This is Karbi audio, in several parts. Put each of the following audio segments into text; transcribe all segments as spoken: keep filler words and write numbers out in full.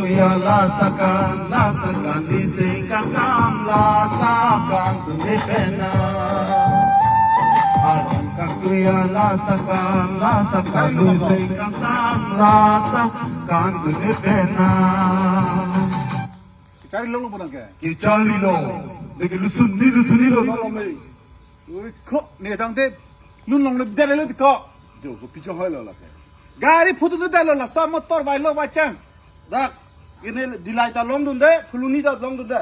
Tuya lasakan, lasakan di sing kangsam, lasakan tu di pena. Alam kang tuya lasakan, lasakan di sing kangsam, lasakan tu di pena. Kecharli longlo pulang ke? Kecharli long. Lagi lusun ni, lusun ni lo. Longlo me. Ui, ko, ne tangte, lun longle dere lo ko. Jo, ko pichong hoi lo lake. Gari phutu tu dalo la, sa motor vai lo vai chang. Dak, ini dilai ta longdunde, phuluni ta longdunde.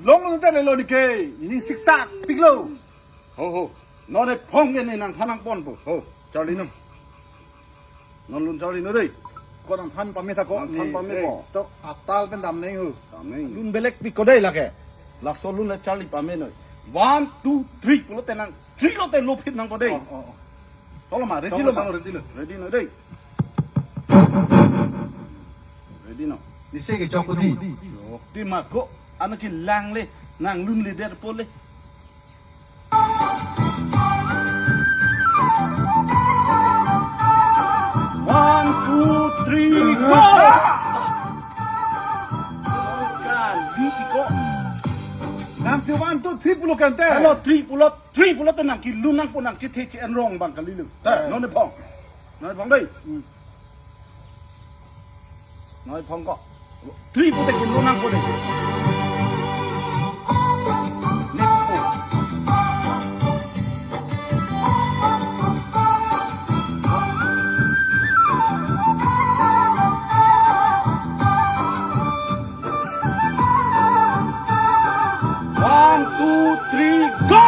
Longdunde le lo ni ke, ini siksak, piklo. Ho, ho. Non ephong ke ne nangthan nangponpo. Ho, charli non. Non lun charli non dei. Ko nangthan pame ta ko. Nangthan ni, pame eh, ko. Tok atal pen dam neng ho. Dam neng. Lun belek pik ko dei lake. Laso lun le charli pame noi. One, two, three. Pulote nang, three lote lo phit nangpo dei. Oh, oh, oh. Tolo ma, ready lo ma. Tolo, ready lo. Ready non dei. Ready non. Nisi ke chok di. Chok di ma ko. Ano kelang le, nang lunle derpo le. One, two, three, go! Kali ko. Nang si one, two, three pulo kante. Hello, three pulo, three pulote nang kelun nangpo, nang chethe che-en rong abang kali lo. Eh. Non ephong. Non ephong dei. Hmm. Non ephong ko. Three pute kelun nangpo dei. Nepo. One, two, three, go!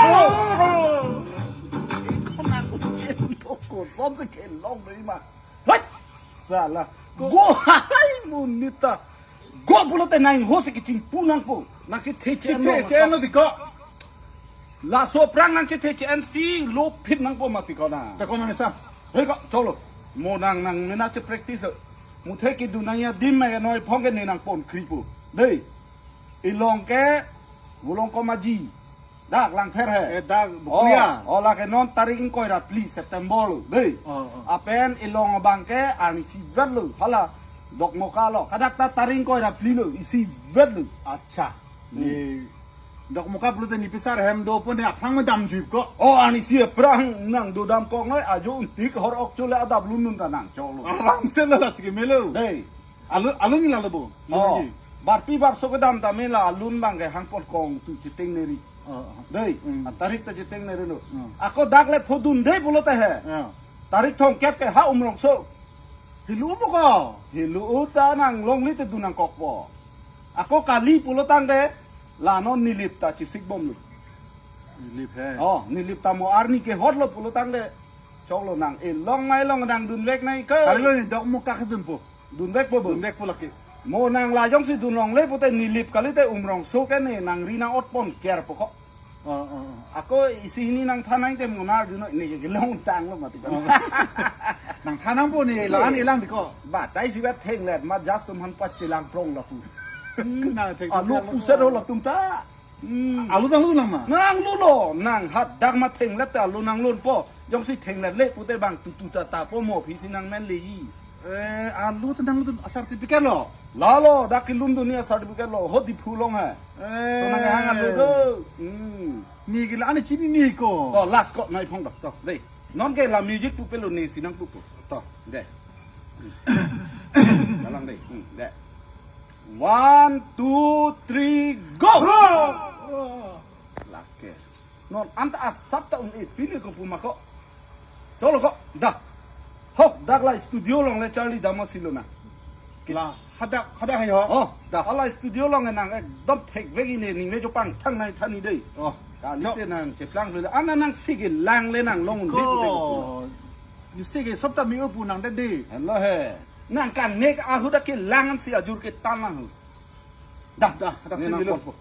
Ko nang ko, ko, ko, som se kelong dei ma. Hoi! Sala. Go hai monit ta. Go pulote nang ho si kechingpu nangpo. Nang chethe che-en lo. Chethe che-en lo di ko. Laso aphrang nang chethe che-en si lo phit nangpo mati ko na. Ta ko nang sa. Hei ko, cholo. Mo nang nang mena che practice. Mo the kedun nangji adim ma noi ephong ke ne nangpon kri po. Dei. Ilong ke, Volongkom Aji. Dak Langpher he. Eh, dak Oh, Bukuya. Oh, lake non tarik ingkoi ra phli September lo, dei. Oh, oh. Lapen ilong abang ke arnisi vet lo, hala Dokmoka lo. Hadak ta tarik ingkoi ra phli lo, isi vet lo. Acha. Hmm. Ni Dokmoka pulote ne pisar hem dopo ne aphrang me damjuip ko. Oh, arnisi aphrang nang do damkok noi, ajo untik hor ok chole adap lun nun ta nang cholo. Aram se lo das ke melo. Dei. Alun, alun ni lalo bo. Oh. Lagi. Barpi barso kedam tame la alun abang ke hangpon kong tu chetengneri. Oh, oh. Dei, Hmm. a tarik ta chetengneri lo. Hmm. Ako dak le phodun dei pulote he. Ah. Tarik thomkep ke ha Umrongso. Helu mo ko? Helu ta nang longle te dun nangkokpo. Ako kali pulotangte la non Nilip ta chesik bom lo. Nilip he. Oh, Nilip ta mo arni kehot lo pulotangte. Choklo nang ilong ma ilong nang dunvek nang ke. Kali lo ne Dokmoka kedunpo. Dunvekpo bo. Dunvekpo lake. Mo nang la jongsi dun longle pute Nilip kalite Umrongso ke ne nang ri nang otpon kerpo ko. Oh, oh, oh. Ako isi hini nangthan nang te mo nar dun noi ne kelong tang lo mati ko. Oh. Nangthan nangpo ne la-an Eh. ilang di ko. Batai si bat thenglet ma jas tum han pat chelang prong lapu. Hmm, nang thek Alo thek puset ho latum ta. Hmm. Alo nang lun lang ma? Nang lun lo, nang hadak ma thenglet te alo nang lunpo. Jongsi thenglet le pute bang tutu ta tapo mo phi si nang men leji. Eh, alo te nang lun certificate lo? Lalo, dak kelun dun ni certificate lo, ho Diphu along he. Eh. So nang hang alo do. Hmm. Ne ke la-an chinine ko. To, last ko, nai phong do. To, dei. Non ke la music pupe lo ne si nangpupo. To, dei. Dalang dei. Hmm, dei. One, two, three, go! Lake. Non anta asap ta un-e pini ko puma ko. Tolo ko, da. Ho, dak la studio along le Charlie Damacy lo na. La, hadak, hadak hai ho. Oh, da. Hala studio along nang ekdom thekvek ini ning le jo pangthang nai thani dei. Oh. Kalite nang cheplang le. Ana nang si kelang le nang long un-e pute ko puma. Ko. Ni si ke sop ta mi-o pu nang de de. Hello he. Nang kanek ahut akelang si ajur ketan lang. Dah, dah, dah, Ne sini nang lo. Pon po.